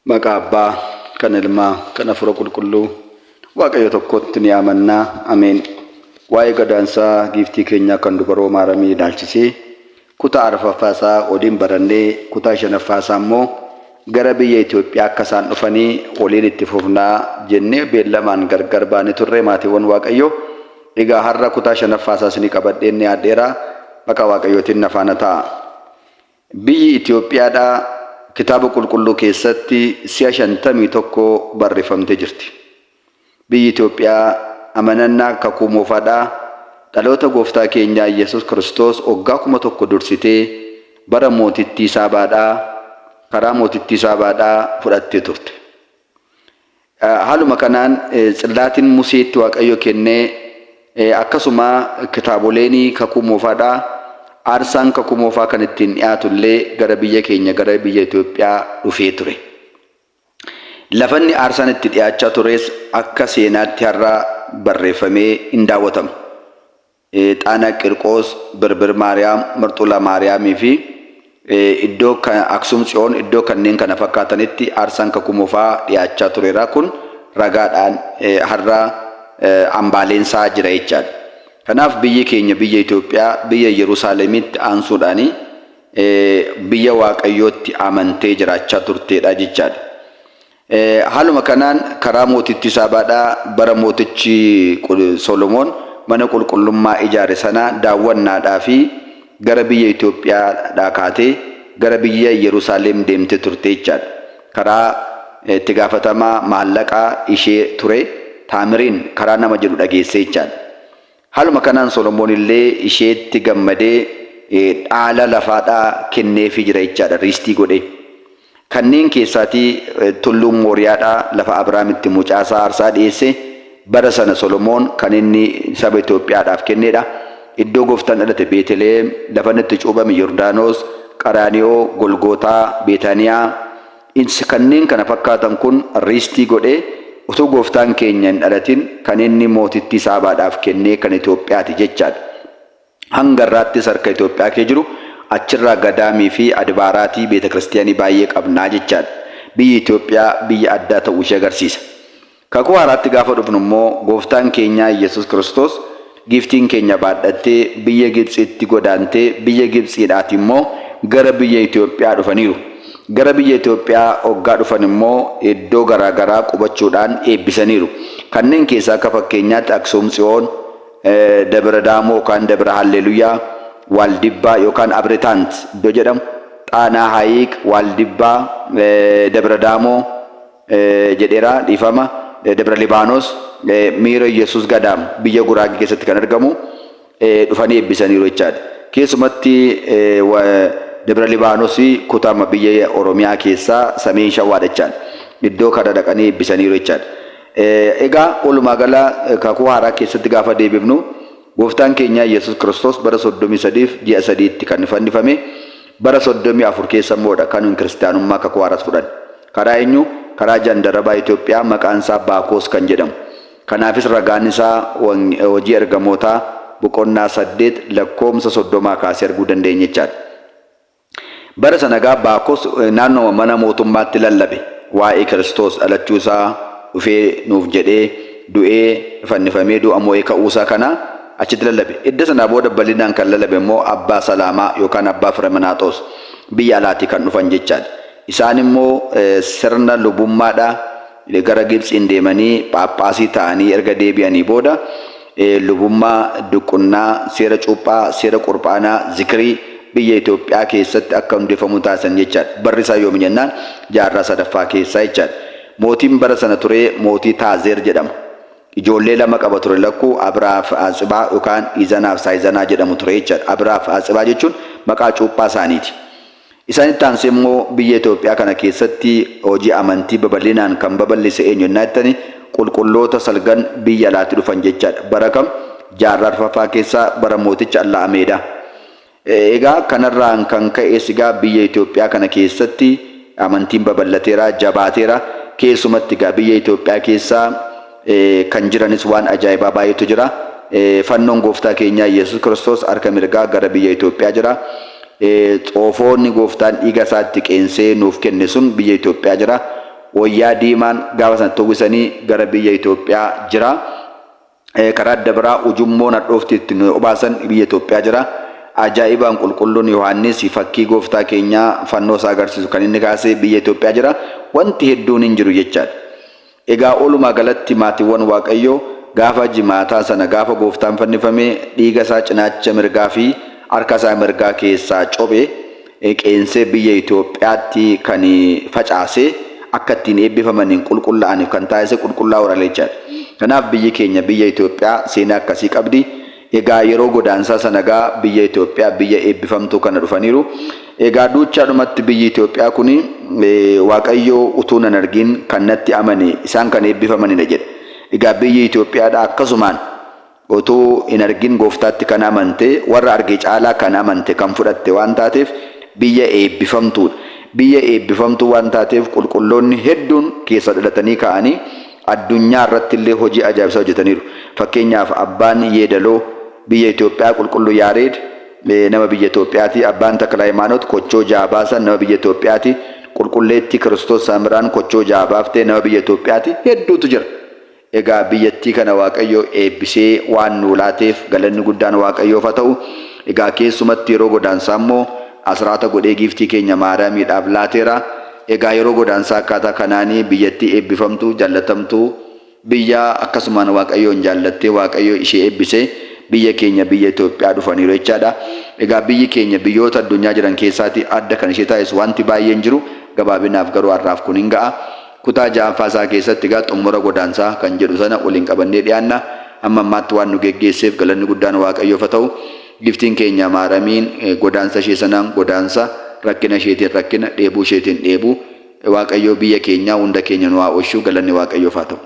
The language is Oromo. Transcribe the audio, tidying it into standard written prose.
Maqaa Abbaa, kan Ilmaa, kan Hafuura Qulqulluu, Waaqayyo tokkotti ni amanna. Ameen. Waa'ee gadaansaa giiftii keenyaa kan dubaroo Maaramii ilaalchisee kutaa arfaffaa isaa waliin barannee kutaa shanaffaa isaa immoo gara biyya Itoophiyaa akka isaan dhufanii waliin itti fufnaa jennee beellamaan gargar baanee turre maatiiwwan Waaqayyoo. Egaa har'a kutaa shanaffaa isaa isinii qabadheen dhiyaadheera. Maqaa Waaqayyootiin na faana ta'a. Biyyi Itoophiyaadhaa Kitaaba Qulqulluu keessatti si'a 51 barreeffamtee jirti. Biyyi Itoophiyaa amanannaa Kakuu Moofaadhaa dhaloota Gooftaa keenyaa Iyyasuus Kiristoos waggaa 1000 dursitee bara mootittii Saabaadhaa karaa mootittii Saabaadhaa fudhattee turte. Haaluma kanaan tsillaatiin Museetti Waaqayyo kenne akkasuma kitaaboleen Kakuu Moofaadhaa aarsaan Kakuu Moofaa kan ittiin dhiyaatu illee gara biyya keenya gara biyya Itoophiyaa dhufee ture. Lafanni aarsaan itti dhiyaachaa tures akka seenaatti har'a barreeffamee hin daawwatamu. Xaana Qirqoos, Birbir Maariyaam, Marxula Maariyaamii fi iddoo Aksum Tsiyoon iddoo kanneen kana fakkaatanitti aarsaan Kakuu Moofaa dhiyaachaa tureera. Kun ragaadhaan har'a hambaaleensaa jira jechaadha. Kanaaf biyyi keenya biyya Itoophiyaa biyya Yerusaalemitti aansuudhaan biyya Waaqayyootti amantee jiraachaa turteedha jechaadha. Haaluma kanaan karaa mootittii Saabaadhaa bara mootichi Solomoon mana qulqullummaa ijaare sana daawwannaadhaa fi gara biyya Itoophiyaadhaa kaatee gara biyya Yerusaalem deemtee turte jechaadha. Karaa itti gaafatamaa maallaqaa ishee ture Taamiriin karaa nama jedhu dhageessee jechaadha. Haaluma kanaan Solomoon illee isheetti gammadee dhaala lafaadhaa kenneefii jira jechaadha, riistii godhee. Kanneen keessaatii tulluun Mooriyaadhaa lafa Abrahaam itti mucaasaa aarsaa dhiyeesse bara sana Solomoon kan inni saba Itoophiyaadhaaf kenneedha. Iddoo Gooftaan dhalate Beeteliheem, lafa inni itti cuuphame Yordaanos, Qaraaniyoo, Golgootaa, Beetaaniyaa, Ins kanneen kana fakkaatan kun riistii godhee utuu Gooftaan keenya hin dhalatin kan inni mootittii Saabaadhaaf kennee kan Itoophiyaati jechaadha. Hanga har'aattis harka Itoophiyaa kee jiru achirraa gadaamii fi adbaaraatii beetakiristiyaanii baay'ee qabnaa jechaadha. Biyyi Itoophiyaa biyya addaa ta'uu ishee agarsiisa. Kakuu Haaraatti gaafa dhufnu immoo Gooftaan keenyaa Iyyasuus Kiristoos Giiftiin keenya baadhattee biyya Gibtsiitti godaantee biyya Gibtsiidhaati immoo gara biyya Itoophiyaa dhufaniiru. Gara biyya Itoophiyaa oggaa dhufan immoo iddoo garaa garaa qubachuudhaan eebbisaniiru. Kanneen keessaa akka fakkeenyaatti Aksuum Tsiyoon, Dabira Daamoo yookaan Dabira Halleeluyyaa, Waaldibbaa yookaan Abritaant iddoo jedhamu, Xaanaa Hayiq, Waaldibbaa, Dabira Daamoo, jedheera dhiifama Dabra Libaanos Miira Yesuus Gadaam biyya Guraagee keessatti kan argamu dhufanii eebbisaniiru jechaadha. Keessumatti Dabra Libaanos kutaama biyya Oromiyaa keessaa Sameen Shawaadha jechaadha. Iddoo kana dhaqanii eebbisaniiru jechaadha. Egaa walumaa gala kakuu haaraa keessatti gaafa deebifnu Gooftaan keenya Yesuus Kiristoos bara 33f ji'a sadiitti kan fannifame bara 34 keessa immoodha kan kiristaanummaa kakuu haaraas fudhanne. Karaa eenyu? Karaa jandarabaa Itoophiyaa maqaan isaa Baakoos kan jedhamu. Kanaafis ragaan isaa Hojii Ergamootaa boqonnaa 8 lakkoomsa 30 kaasee arguu dandeenya jechaadha. Bara sana egaa Baakos naannoma mana mootummaatti lallabe. Waa'ee Kiristoos dhalachuu isaa, dhufee nuuf jedhee du'ee, fannifamee du'a mo'ee ka'uu isaa kana achitti lallabe. Edda sanaa booda bal'inaan kan lallabe immoo Abbaa Salaamaa yookaan Abbaa Fireminaaxoos biyya alaatii kan dhufan jechaadha. Isaan immoo sirna lubummaadha gara Gibtsiin deemanii Phaaphaasii ta'anii erga deebi'anii booda lubummaa, duqunnaa, seera cuuphaa, seera qurbaanaa, zikirii biyya Itoophiyaa keessatti akka hundeeffamu taasisan jechaadha. Barri isaa yoomi jennaan jaarraa sadaffaa keessaa jechaadha. Mootiin bara sana ture mootii Taazeer jedhama. Ijoollee lama qaba ture lakkuu Abraaf Atsibaa yookaan Izanaaf Saayizanaa jedhamu ture jechaadha. Abraaf Atsibaa jechuun maqaa cuuphaa isaaniiti. Isaanitti aansee immoo biyya Itoophiyaa kana keessatti hojii amantii babal'inaan kan babal'ise eenyu ennaa jettani qulqulloota salgan biyya alaatii dhufan jechaadha. Bara kam? Jaarraa arfaffaa keessa bara mooticha Alla'ameedaa. Egaa kanarraan kan ka'es egaa biyya Itoophiyaa kana keessatti amantiin babal'ateera, jabaateera. Keessumatti egaa biyya Itoophiyaa keessa kan jiranis waan ajaa'ibaa baay'eetu jira. Fannoon gooftaa keenyaa Yesuus Kiristoos harka mirgaa gara biyya Itoophiyaa jira. Xoofoonni gooftaan dhiiga isaa itti qeensee nuuf kenne sun biyya Itoophiyaa jira. Wayyaa diimaan gaafa sanatti uwwisanii gara biyya Itoophiyaa jira. Karaa adda biraa ujummoon hadhoofti ittiin obaasan biyya Itoophiyaa jira. Ajaa'ibaan qulqulluun Yohaannis fakkii gooftaa keenyaa fannoo isaa agarsiisu kan inni kaase biyya Itoophiyaa jira. Wanti hedduun hin jiru jechaadha. Egaa walumaa galatti maatiiwwan Waaqayyoo gaafa jimaataa sana gaafa gooftaan fannifame dhiiga isaa cinaacha mirgaa fi harka isaa mirgaa keessaa cophe qeensee biyya Itoophiyaatti kan facaase akka ittiin eebbifamaniin qulqullaa'aniif kan taasise qulqullaa'uudha jechaadha. Kanaaf biyyi keenya biyya Itoophiyaa seenaa akkasii qabdi. Egaa yeroo godaansaa sana egaa biyya Itoophiyaa biyya eebbifamtuu kana dhufaniiru. Egaa duuchaadhumatti biyyi Itoophiyaa kun Waaqayyo utuu nan argin kan natti amane isaan kan eebbifamanidha jedha. Egaa biyyi Itoophiyaadha akkasumaan utuu hin argin gooftaatti kan amante warra arge caalaa kan amante kan fudhatte waan taateef biyya eebbifamtuudha. Biyya eebbifamtuu waan taateef qulqulloonni hedduun keessa dhalatanii ka'anii addunyaa irratti illee hojii ajaa'ibsaa hojjetaniiru. Fakkeenyaaf abbaan Yeedaloo biyya Itoophiyaa qulqulluu Yaareed nama biyya Itoophiyaati. Abbaan Takla Hayimaanoot kochoo ja'a baasan nama biyya Itoophiyaati. Qulqulleettii Kiristoos Saamiraan kochoo ja'a baaftee nama biyya Itoophiyaati. Hedduutu jira. Egaa biyyattii kana Waaqayyo eebbisee waan nuu laateef galanni guddaan Waaqayyoof haa ta'u. Egaa keessumatti yeroo godaansaa immoo asraata godhee giiftii keenya Maariyaamiidhaaf laateera. Egaa yeroo godaansaa akkaataa kanaanii biyyattii eebbifamtuu, jaallatamtuu, biyya akkasumaan Waaqayyoon jaallattee Waaqayyo ishee eebbise biyya keenya biyya Itoophiyaa dhufaniiru jechaadha. Egaa biyyi keenya biyyoota addunyaa jiran keessaatii adda kan ishee taasisu wanti baay'een jiru gabaabinaaf garuu har'aaf kun hin ga'a. Kutaa ja'affaa isaa keessatti egaa xumura godaansaa kan jedhu sana waliin qabannee dhiyaanna. Hamma ammaatti waan nu geggeesseef galanni guddaan Waaqayyoof haa ta'u. Giftiin keenya Maaramiin godaansa ishee sanaan godaansa, rakkina isheetiin rakkina, dheebuu isheetiin dheebuu Waaqayyoo biyya keenyaa hunda keenya nu haa oolchu galanni Waaqayyoof haa ta'u.